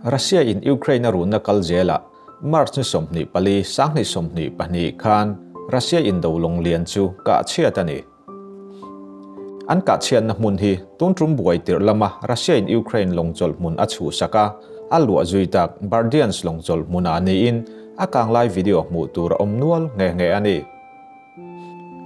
Russia in Ukraine a runna kal zelah March ni 24, 2022 khan Russia indo lawng lian chu kah chhiat a ni. An kah chhiatna hmun hi tun tum buai tirh lama Russia in Ukraine lawng chawlh hmun a chhuhsak a, a luah zui tak Berdyansk lawng chawlh hmunah niin a kang lai video hmuh tur a awm nual nghe nghe a ni.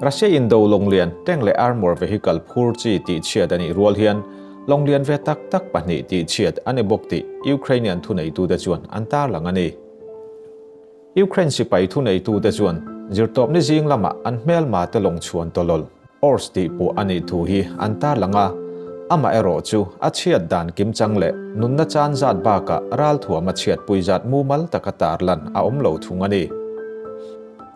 Russia indo lawng lian tank leh armour vehicle phur chi tih chhiat a nih rual hian lawng lian ve tak tak pahnih tih chhiat a ni bawk tih Ukrainian thuneitute chuan an tarlang a ni. Ukraine sipai thuneitute chuan zirtawpni zing lamah an hmelma te lawng chhuan tawlawl Ors tih pawh a nih thu hi an tarlang a, amaherawh chu a chhiat dan kimchang leh nunna chan zat bakah ralthuam a chhiatpui zat mumal taka tarlan a awm lo thung a ni.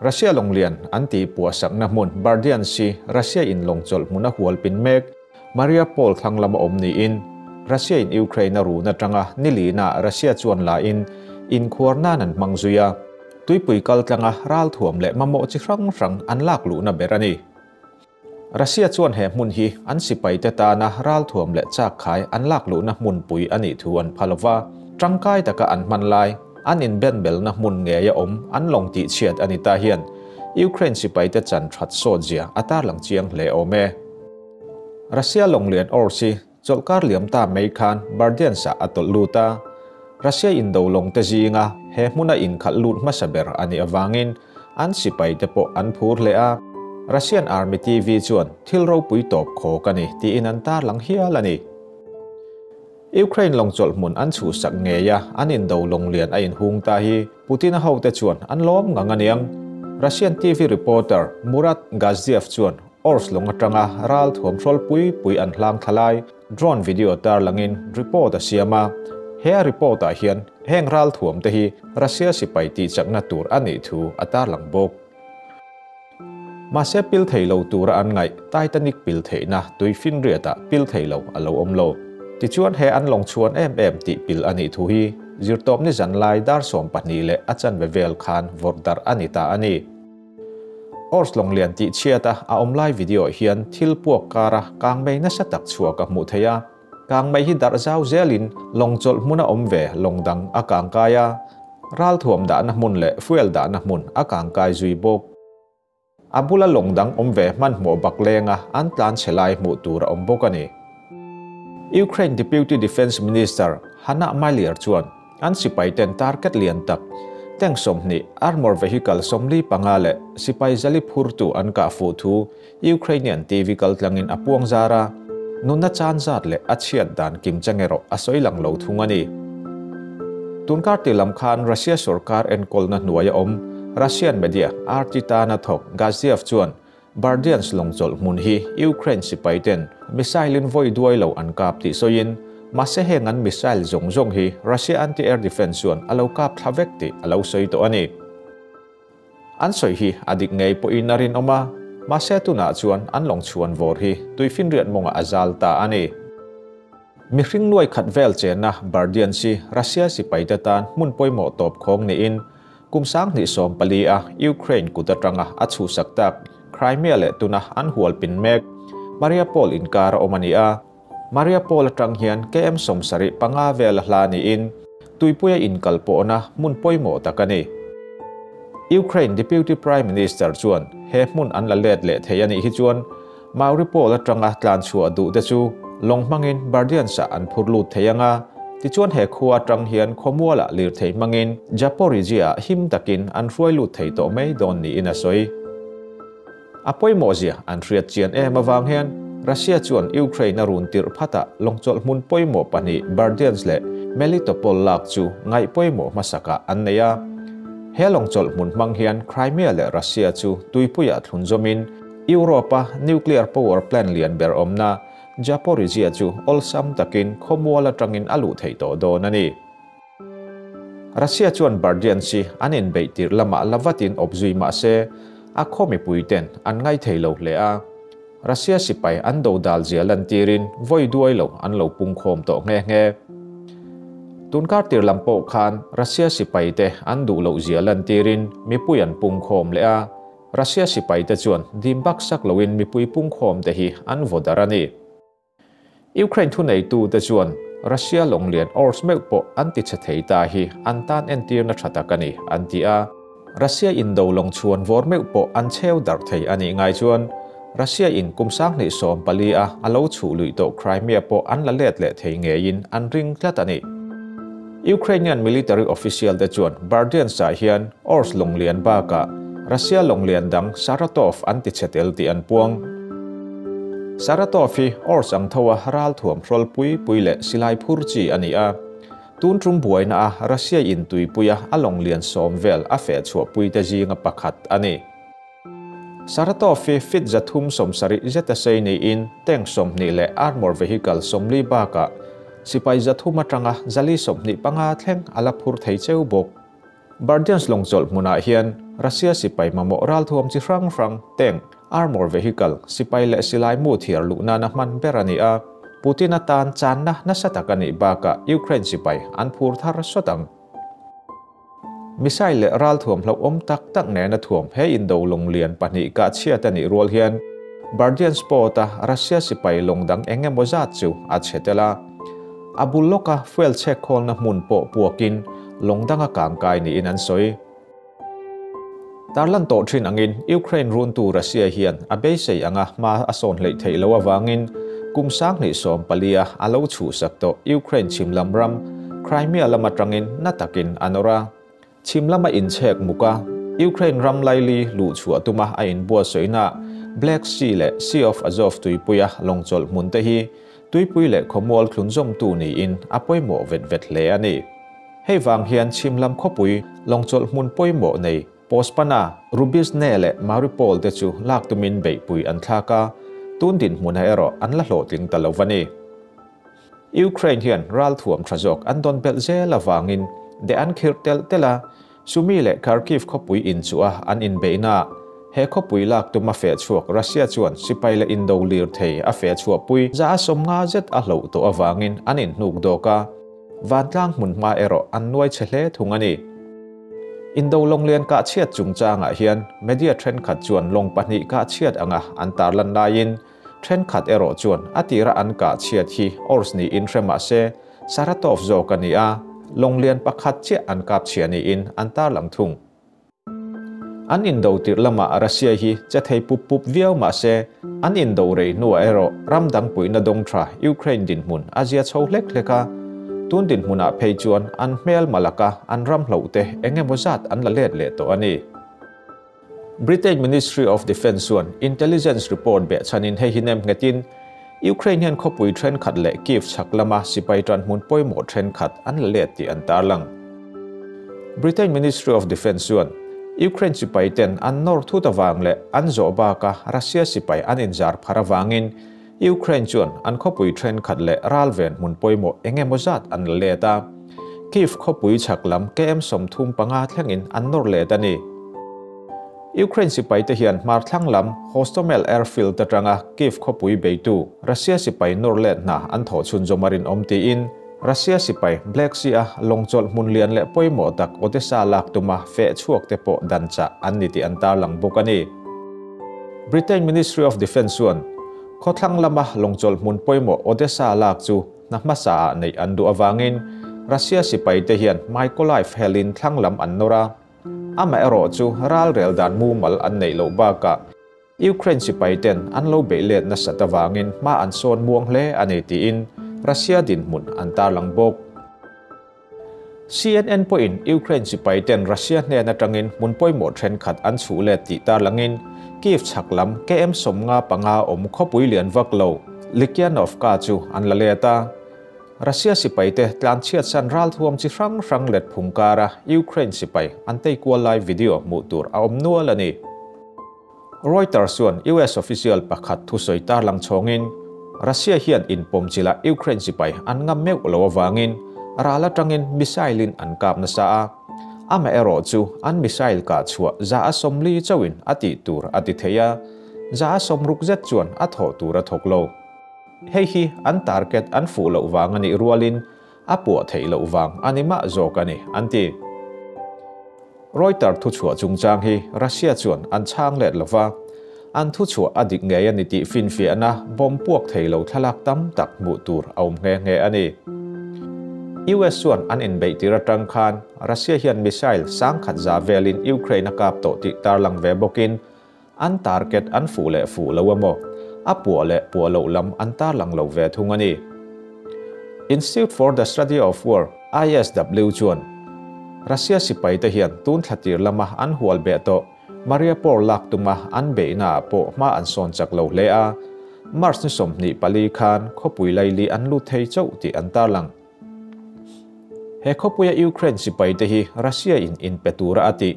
Russia lawnglian an tih puahsakna hmun Berdyansk hi Russia in lawng chawlh hmun a hual pin mek. Mariupol thlang lama awm niin Russia in Ukraine a run atanga nilina Russia chuan la in inkhuar nan an hmang zui a, tuipui kal tlanga ralthuam leh mamawh chi hrang hrang an lak luhna ber a ni. Russia chuan he hmun hi an sipaite tana ralthuam leh chakkhai an lak luhna hmunpui a nih thu an pha lova, tangkai taka an hman lai an inbenbelna hmun ngei a awm an lawng tihchhiat a ni ta hian Ukraine sipaite chan that sawt zia a tarlang chiang hle awm e. Russia lawnglian Ors hi chawlhkar liam ta mai khan Berdyansk-ah a tawlh lut a, Russia indo lawngte zinga he hmuna inkhalh lut hmasa ber a nih avangin an sipaite pawh an phur hle a, Russian Army TV chuan thil ropui tawp khawk a ni tiin an tarlang hial a ni. Ukraine lawng chawlh hmun an chhuhsak ngei a, an indo lawng lian a inhung ta hi Putin-a hote chuan an lawm ngang a niang. Russian TV reporter Murat Gaziev chuan Ors lawng atanga ral thuam hrawl pui pui an hlang thla lai drone video tarlangin report a siam a. He a report ah hian heng ral thuam te hi Russia sipai tihchakna tur a nih thu a tarlang bawk. Mahse pil thei lo tura an ngaih Titanic pil theihna tui finriatah pil thei lo a lo awm lo. Tichuan he an lawng chhuan em em tih pil a nih thu hi zirtawpni zan lai dar 12 leh a chanve vel khan vawrh darh a ni ta a ni. Ors lawnglian tih chhiata a awm lai video hian thil puak kara kangmei nasa tak chhuak a hmuh theih a. Kangmei hi darh zau zelin lawng chawlh hmuna awm ve lawng dang a kangkai a, ralthuam dahna hmun leh fuel dahna hmun a kangkai zui bawk. A bula lawng dang awm ve hmanhmawh bak lenga an tlan chhe lai hmuh tur a awm bawk a ni. Ukraine Deputy Defence Minister Hanna Maliar chuan an sipaiten target lian tak, tank 20, armour vehicle 45 leh sipai zali phurtu an kah fuh thu Ukrainian TV kaltlangin a puang zar a, nunna chan zat leh a chhiat dan kim chang erawh a sawi lang lo thung a ni. Tunkar ti lam khan Russia sorkar enkawlna hnuai a awm Russian media RT tana thawk Gaziev chuan Berdyansk lawng chawlh hmun hi Ukraine sipaiten missile in vawi duai lo an kap tih sawiin, mahse heng an missile zawng zawng hi Russia anti-air defence chuan a lo kap thla vek tih a lo sawi tawh a ni. An sawi hi a dik ngei pawhin a rinawm a, mahse tunah chuan an lawng chhuan vawr hi tuifinriat mawngah a zal ta a ni. Mihring nuai khat vel chenna Berdyansk hi Russia sipaite tan hmun pawimawh tawp khawng niin kum 2014 a Ukraine kut atanga a chhuhsak tak Crimea leh tuna an hual pin mek Mariupol inkar a awm a ni a. Mariupol atang hian km 75 vel a hla niin tuipuia inkal pawhna hmun pawimawh tak a ni. Ukraine Deputy Prime Minister chuan he hmun an la let leh thei a nih hi chuan Mariupol atanga tlan chhuah duh te chu lawng hmangin Berdyansk-ah an phur lut thei anga, tichuan he khua atang hian khawmualah lirthei hmangin Zaporizhia-ah him takin an hruai lut thei tawh mai dawn niin a sawi. A pawimawh zia an hriat chian em avang hian Russia chuan Ukraine a run tirh phatah lawng chawlh hmun pawimawh pahnih Berdyansk leh Melitopol lak chu ngaih pawimawh hmasakah an nei a. He lawng chawlh hmun hmang hian Crimea leh Russia chu tuipuiah thlun zawmin Europe-a nuclear power plant lian ber awmna Zaporizhzhia chu awlsam takin khawmual atangin a luh theih tawh dawn a ni. Russia chuan Berdyansk hi an inbeih tirh lamah la vatin awp zui mah se, a khaw mipuiten an ngaithei lo hle a. Russia sipai an do dal zia lantirin vawi duai lo an lo pungkhawm tawh nghe nghe. Tunkar tir lam pawh khan Russia sipaite an duh loh zia lantirin mipui an pungkhawm leh a. Russia sipaite chuan dim bak sak loin mipui pungkhawmte hi an vaw dar a ni. Ukraine thuneitute chuan Russia lawnglian Ors meuh pawh an ti chhe thei ta hi an tan entirna tha tak a ni, an ti a. Russia indo lawng chhuan vawr meuh pawh an cheu darh thei a nih ngai chuan Russia in kum 2014 a a lo chhuh luih tawh Crimea pawh an la let leh thei ngeiin an ring tlat a ni. Ukrainian military official te chuan Berdyansk-ah hian Ors lawnglian bakah Russia lawnglian dang Saratov an ti chhe tel tih an puang. Saratov hi Ors ang tho a ralthuam hrawl pui pui leh silai phur chi a ni a. Tun tum buaina a Russia in tuipuia a lawnglian sawm vel a feh chhuahpui te zinga pakhat a ni. Saratov hi feet 370 zeta sei niin tank 20 leh armor vehicle 40 bakah sipai 300 atanga 425 thleng a la phur thei cheu bawk. Berdyansk lawngchawlh hmunah hian Russia sipai mamawh ralthuam chi hrang hrang, tank, armor vehicle, sipai leh silai mu thiar luh nana hman ber a ni a. Putin atan channa nasa tak a nih bakah Ukraine sipai an phur thar sawt ang. Missile leh ralthuam hlauhawm tak tak nena thuam he indo lawnglian pahnih kah chhiat a nih rual hian Berdyansk port-a Russia sipai lawng dang eng emaw zat chu a chhe tel a. A bul lawka fuel chhek khawlna hmun pawh puakin lawng danga kangkai niin an sawi. Tarlan tawh thin angin Ukraine runtu Russia hian a beisei anga hma a sawn hleih theih loh avangin kum 2014-a a lo chhuhsak tawh Ukraine chhim lam ram Crimea lam atangin na takin a nawr a. Chhim lama inchhek muk a, Ukraine ram laili luh chhuah tuma a inbuatsaihna Black Sea leh Sea of Azov tuipuia lawngchawlh hmun te hi tuipui leh khawmual thlunzawmtu niin a pawimawh vet vet hle a ni. Hei vang hian chhim lam khawpui lawngchawlh hmun pawimawh nei Pospana, Rubizhne leh Mariupol te chu lak tumin beihpui an thlak a, tun dinhmunah erawh an la hlawhtling ta lo va ni. Ukraine hian ralthuam tha zawk an dawn belh zel avangin de an khirh telh telh a, Sumy leh Kharkiv khawpui inchuh a an inbeihna he khawpui lak tum a feh chhuak Russia chuan sipai leh indo lir thei a feh chhuahpui 150 zet a hloh tawh avangin an inhnuk dawk a, vantlang hmun hma erawh an nuai chhe hle thung a ni. Indo lawnglian kah chhiat chungchangah hian media thenkhat chuan lawng pahnih kah chhiat anga an tarlan laiin thenkhat erawh chuan a tira an kah chhiat hi Ors niin hre mah se Saratov zawk a ni a, lawnglian pakhat chiah an kap chhia niin an tarlang thung. An indo tirh lamah Russia hi che thei pup pup viau mah se, an indo rei hnuah erawh ram dang puihna dawng tha Ukraine dinhmun a zia chho hlek hlek a. Tun dinhmunah phei chuan an hmel malaka an ram hlohte eng emaw zat an la let leh tawh a ni. Britain Ministry of Defence chuan intelligence report behchhanin hei hi nem nghetin Ukraine hian khawpui thenkhat leh Kyiv chhak lama sipai tanhmun pawimawh thenkhat an la let tih an tarlang. Britain Ministry of Defence chuan Ukraine sipai ten an nawr thut avang leh an zawh baka Russia sipai an inzar phar avangin Ukraine chuan an khawpui thenkhat leh ralven hmun pawimawh eng emaw zat an la let a. Kyiv khawpui chhak lam KM 35 thlengin an nawr let a ni. Ukraine sipai te hian hmar thlang lam Hostomel Airfield atanga Kyiv khawpui beitu Russia sipai nawr let hna an thawh chhun zawmarin awm tiin Russia sipai Black Sea a lawngchawlh hmun lian leh pawimawh tak Odessa lak tuma feh chhuak te pawh dan chah an ni tih an tarlang bawk a ni. Britain Ministry of Defence chuan khawthlang lama lawngchawlh hmun pawimawh Odessa lak chu hna hmasa ah neih an duh awangin Russia sipai te hian Mykolaiv helin thlang lam an nawr a. Ama erawh chu ral rel dan mumal an neih loh bakah Ukraine sipai ten an lo beih let nasat awangin hma an sawn muang hle a ni tiin Russia dinhmun an tarlang bawk. CNN pawhin Ukraine sipai ten Russia hnen atangin hmun pawimawh thenkhat an chhuh let tih tarlangin Kyiv chhak lam KM 55 awm khawpui lian vak lo Lukyanovka chu an la let a. Russia sipai te tlan chhiat san ralthuam chi hrang hrang let phung kara Ukraine sipai an tei kual lai video hmuh tur a awm nual a ni. Reuters chuan US official pakhat thusawi tarlang chhawngin Russia hian inpawm chila Ukraine sipai an ngam meuh lo awangin ral atangin missile in an kap nasa a. Ama erawh chu an missile kah chhuah 140 chauhin a tih tur a ti thei a, 160 zet chuan a thawh tur a thawk lo. Hei hi an target an fuh loh vang a nih rualin a puah theih loh vang a ni mah zawk a ni, an ti. Reuters thuchhuah chungchang hi Russia chuan an chhang let lova, an thuchhuah a dik ngei a ni tih finfiahna bomb puak thei lo thlalak tam tak hmuh tur a awm nghe nghe a ni. US chuan an inbeih tir atang khan Russia hian missile 10,100 velin Ukraine a kap tawh tih tarlang ve bawkin an target an fuh leh fuh lo emaw a puah leh puah loh lam an tarlang lo ve thung a ni. Institute for the Study of War, ISW, chuan Russia sipaite hian tun thla tir lama an hual beh tawh Mariupol lak tuma an beihnaah pawh hma an sawn chak lo hle a, March ni 24 khan khawpui laili an lut thei chauh tih an tarlang. He khawpuia Ukraine sipaite hi Russia in inpe tura a tih,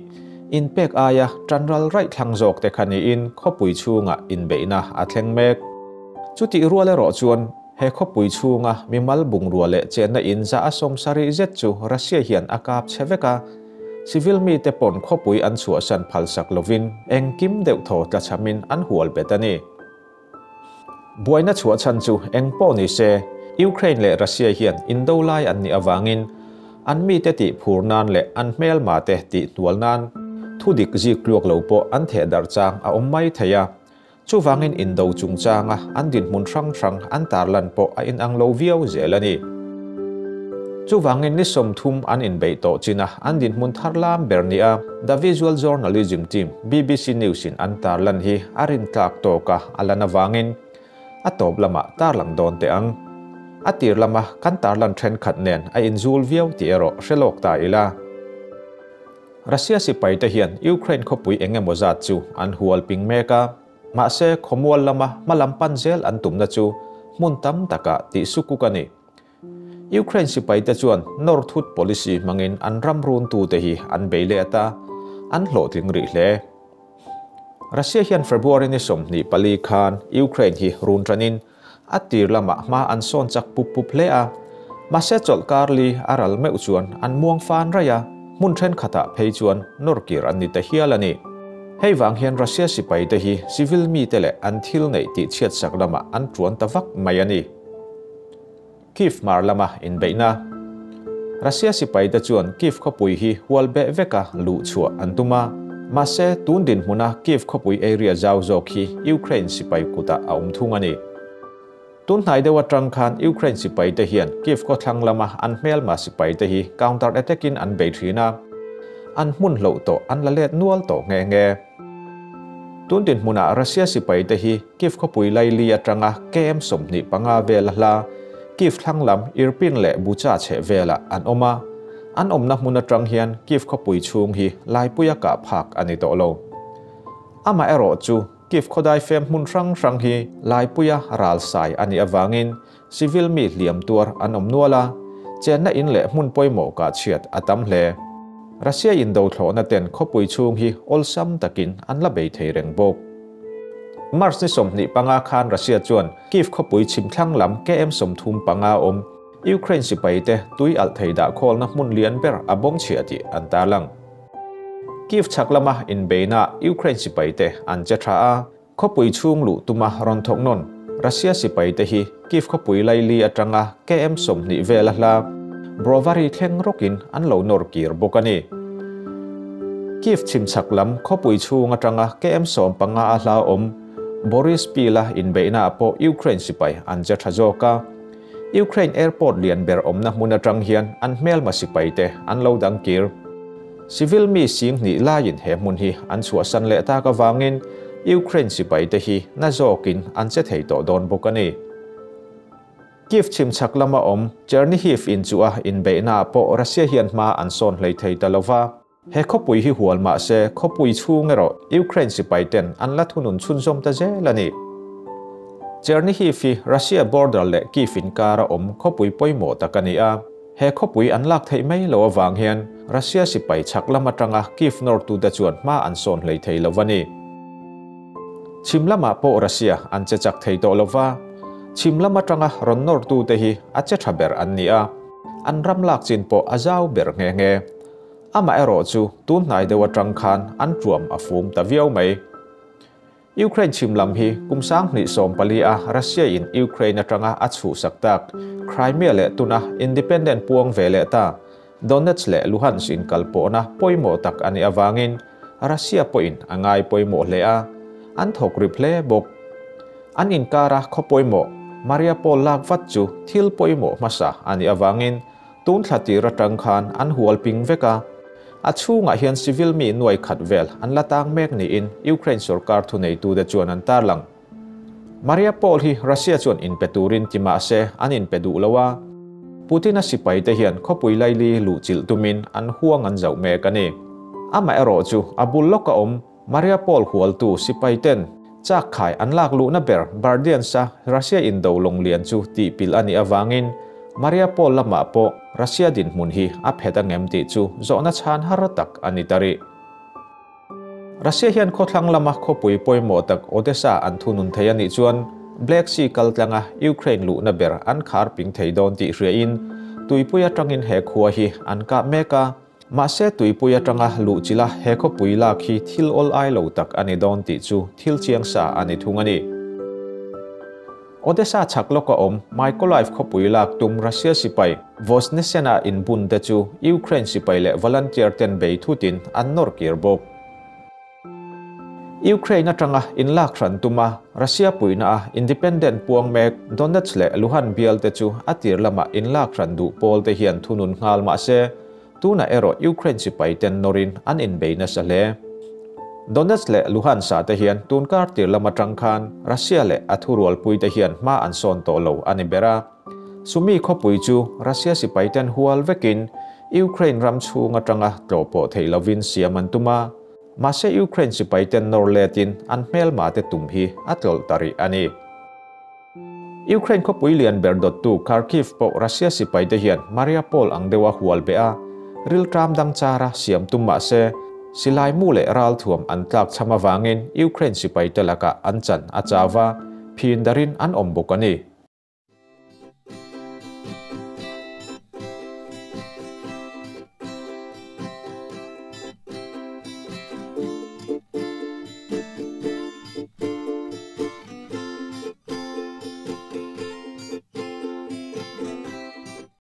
inpek aia tanral raih thlang zawk te kha niin khawpui chhungah inbeihna a thleng mek. Chutih rual erawh chuan he khawpui chhunga mimal bungrua leh chenna in 170 zet chu Russia hian a kap che vek a, civil mite pawn khawpui an chhuahsan phalsak lovin engkim deuh thaw tlachhamin an hual bet a ni. Buaina chhuah chhan chu eng pawh ni se, Ukraine leh Russia hian indo lai an nih avangin an mite tih phur nan leh an hmelma te tih hnual nan thudik zik tluak lo pawh an theh darh chang a awm mai thei a. Chuvangin indo chungchanga an dinhmun hrang hrang an tarlan pawh a inang lo viau zel a ni. Chuvangin ni 30 an inbeih tawh china an dinhmun thar lam ber ni a, The Visual Journalism Team, BBC News in an tarlan hi a rin tlak tawka a lan avangin a tawp lama tarlang dawn te ang. A tir lama kan tarlan thenkhat nen a inzul viau tih erawh hrelawk ta ila. Russia sipaite hian Ukraine khawpui engemaw zat chu an hual ping mek a, mahse khawmual lama hmalam pan zel an tumna chu hmun tam takah tih sukuk a ni. Ukraine sipaite chuan nawr thut policy hmangin an ram run tu te hi an bei leh ata, an hlawhtling rih hle. Russia hian February ni 24 khan Ukraine hi run tanin a tir lama hma an sawn chak pup pup hle a, mahse chawlh karli a ral meuh chuan an muang fan raih a, hmun thenkhatah phei chuan nawrkir an ni ta hial a ni. Hei vang hian Russia sipaite hi civil mite leh an thil neih tih chhiatsak lamah an tuan ta vak mai a ni. Kyiv mar lama inbeihna. Russia sipaite chuan Kyiv khawpui hi hual beh veka luh chhuah an tum a, mahse tun dinhmuna Kyiv khawpui area zau zawk hi Ukraine sipai kutah a awm thung a ni. Tun hnai deuh atang khan Ukraine sipaite hian Kyiv khawthlang lama an hmelma sipaite hi counter attack-in an bei thin a, an hmun hloh tawh an la let nual tawh nghe nghe. Tun dinhmunah Russia sipaite hi Kyiv khawpui laili atanga KM 25 vel a hla, Kyiv thlang lam Irpin leh Bucha chheh velah an awm a, an awmna hmun atang hian Kyiv khawpui chhung hi laipuia kah phak a ni tawh lo. Amah erawh chu Kyiv khawdai fem hmun hrang hrang hi laipuia ral sai a nih avangin civil mi hliam tuar an awm nual a, chenna in leh hmun pawimawh kah chhiat a tam hle. Russia indo thlawhna ten khawpui chhung hi awlsam takin an la bei thei reng bawk. March ni 25 khan Russia chuan Kyiv khawpui chhimthlang lam KM 35 awm Ukraine sipaite tui alh thei dah khawlna hmun lian ber a bawm chhia tih an tarlang. Kyiv chhak lama inbeihna Ukraine sipaite an che tha a, khawpui chhung luh tuma rawn thawk nawn Russia sipaite hi Kyiv khawpui laili atanga KM 20 vel a hla Brovary thleng rawkin an lo nawr kir bawk a ni. Kyiv chhimchhak lam khawpui chhung atanga KM 15 a hla awm Boris Pila inbeihna pawh Ukraine sipai an che tha zawk a. Ukraine airport lian ber awmna hmun atang hian an hmelma sipaite an lo dang kir. Civil mi sing hnih laiin he hmun hi an chhuahsan leh tak awangin Ukraine sipaite hi na zawkin an che thei tawh dawn bawk a ni. Kyiv chhimchhak lama awm Chernihiv in chu a inbeihna pawh Russia hian hma an sawn hlei thei ta lova. He khawpui hi hual mahse khawpui chhung erawh Ukraine sipaiten an la thunun chhunzawm ta zel a ni. Chernihiv hi Russia border leh Kyiv inkara awm khawpui pawimawh tak a ni a. He khawpui an lak theih mai lo awang hian Russia sipai chhak lam atanga Kyiv nawr tu te chuan hma an sawn hlei thei lo a ni. Chhim lamah pawh Russia an che chak thei tawh lova, chhim lam atanga rawn nawr tu te hi a che tha ber an ni a, an ram lak chin pawh a zau ber nghe nghe. Amah erawh chu tun hnai deuh atang khan an tuam a fum ta viau mai. Ukraine chhim lam hi kum 2014 a Russia in Ukraine atanga a chhuhsak tak Crimea leh tuna independent puang ve leh ta Donetsk leh Luhansk in kalpawhna pawimawh tak ani awangin Russia pawhin a ngai pawimawh hle a, an thawk rip hle bawk. An inkara khaw pawimawh Mariupol lak vat chu thil pawimawh hmasa ani awangin tun thla tir atang khan an hual ping vek a, a chhungah hian civil mi nuai khat vel an la tang mek niin Ukraine sorkar thuneitute chuan an tarlang. Mariupol hi Russia chuan inpe turin ti mah se an inpe duh lo a, Putin-a sipaite hian khawpui laili luhchilh tumin an huang an zauh mek a ni. Amaherawhchu a bul lawka awm Mariupol hualtu sipaiten chak khai an lak luhna ber Berdyansk-a Russia indo lawng lian chu tihpilh a nih avangin Mariupol lamah pawh Russia dinhmun hi a phet angem tih chu zawhna chhan har tak a ni ta rih. Russia hian khawthlang lama khawpui pawimawh tak Odesa an thunun thei a nih chuan Black Sea kaltlanga Ukraine luhna ber an khar ping thei dawn tih hriain tuipui atangin he khua hi an kah mek a. Mahse tuipui atanga luhchilha he khawpui lak hi thil awl ai lo tak a ni dawn tih chu thil chiang sa a ni thung a ni. Odesa chhak lawka awm Mykolaiv khawpui lak tum Russia sipai Voznesena inbun te chu Ukraine sipai leh volunteer ten bei thutin an nawr kir bawk. Ukraine atanga inlak hran tuma Russia puihna a independent puang mek Donetsk leh Luhan bial te chu a tir lamah inlak hran duh pawl te hian thunun nghal mahse Tunah erawh Ukraine sipai ten nawrin an inbei nasa hle. Donetsk leh Luhansk-ah te hian tunkar tir lam atang khan Russia leh a thurualpui te hian hma an sawn tawh lo a ni ber a. Sumy khawpui chu Russia sipai ten hual vekin Ukraine ram chhung atanga tlawh pawh theih lovin siam an tum a. Mahse Ukraine sipai ten nawr letin an hmelma te tum hi a tlawlh ta rih a ni. Ukraine khawpui lian ber dawttu Kharkiv pawh Russia sipaite hian Mariupol ang deuha hual beh a, rilṭam dang chara siam tum mah se, silai mu leh ralthuam an tlak cham avangin Ukraine sipaite lakah an chan a chau va, phin darin an awm bawk a ni.